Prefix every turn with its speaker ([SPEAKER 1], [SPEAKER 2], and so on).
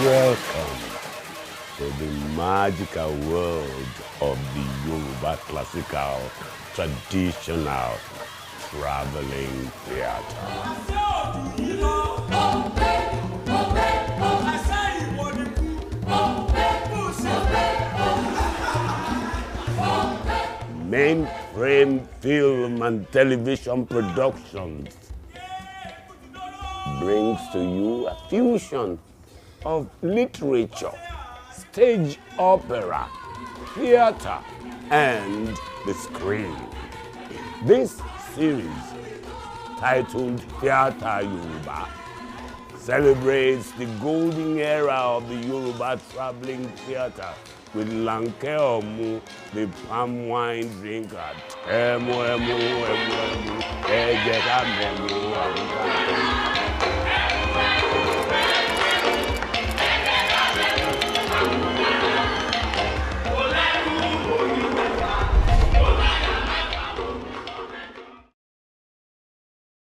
[SPEAKER 1] Welcome to the magical world of the Yoruba classical traditional traveling theatre. Mainframe Film and Television Productions brings to you a fusion of literature, stage opera, theater, and the screen. This series, titled Theatre Yoruba, celebrates the golden era of the Yoruba traveling theater with Lanke Omu, the palm wine drinker. Emu, emu, emu, emu, ẹ jẹ́ ká mẹ́mu, àwùká.